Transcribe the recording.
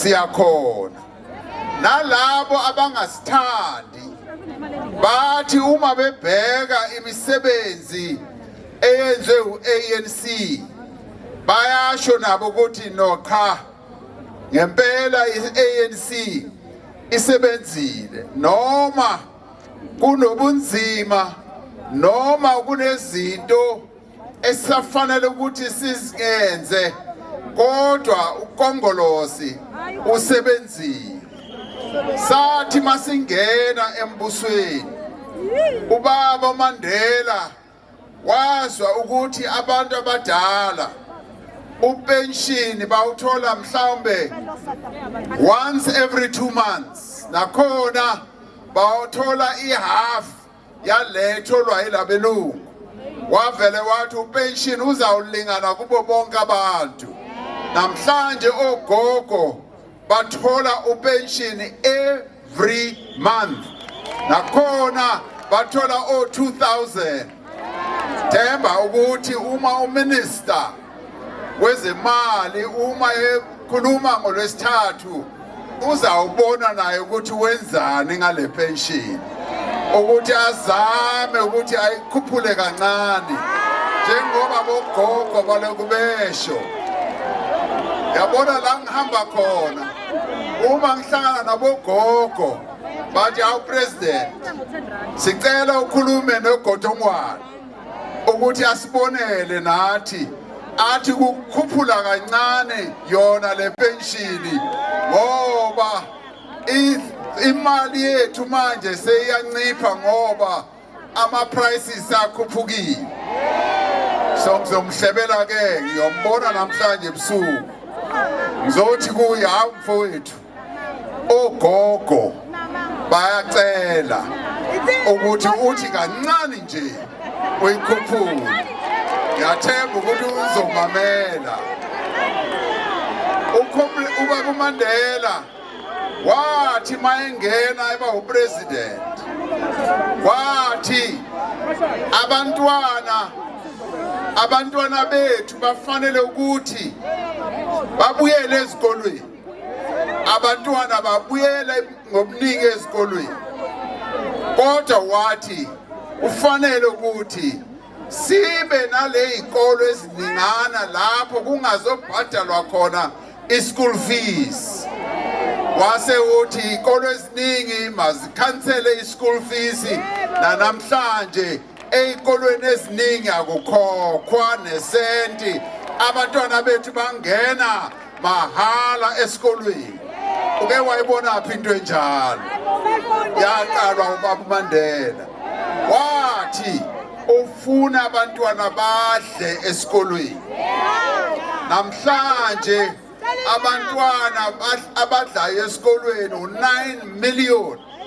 Siyakhona nalabo abangasithandi bathi uma bebheka imisebenzi eyenziwe u-ANC, bayasho nabo ukuthi no, cha, ngempela i-ANC isebenzile, noma kunobunzima, noma kunezinto esisafanele ukuthi sizingenze, kodwa uKhongolose usebenzile. Sathi masingena embusweni, ubaba Mandela wazwa ukuthi abantu abadala upenshini bawuthola mhlawumbe once every 2 months, nakhona bawuthola ihalf yale tholwa yilabelungu. Wavele wathi upension uzawulingana kubo bonke abantu. Namhlanje ogogo bathola upension every month, nakhona bathola o 2000. Themba ukuthi uma uminister wezemali uma ekhuluma ngolwesithathu, uzawubona naye ukuthi wenzani ngale pension, ukuthi azame ukuthi ayikhuphule kancane njengoba bogogo baloku besho. Yabona la ngihamba khona, uma ngihlangana nabogogo bathi, "Awu president, sicela ukhulume noGodongwana ukuthi asibonele nathi, athi kukhuphula kancane yona le penshini, ngoba imali yethu manje seyiyancipha ngoba ama prices akhuphukile." So ngizomhlebela ke, ngiyombona namhlanje ebusuku, ngizothi kuye, "Hawu mfowethu, ogogo bayacela ukuthi uthi kancane nje uyikhuphule." Ngiyathemba ukuthi uzomamela. Ubaba uMandela wathi mayengena eba upresident, wathi abantwana bethu bafanele ukuthi babuyele ezikolweni. Abantwana babuyele ngobuningi ezikolweni, kodwa wathi kufanele ukuthi sibe nale zikolo eziningana lapho kungazobhadalwa khona i-school fees. Wase uthi izikolo eziningi mazikhansele i-school fees. Namhlanje ezikolweni eziningi akukhokhwa nesenti, abantwana bethu bangena mahala esikolweni. Uke wayibona phi into enjalo? Yaqalwa ubaba uMandela. Wathi ufuna abantwana badle esikolweni. Namhlanje abantwana abadlayo esikolweni u9 million.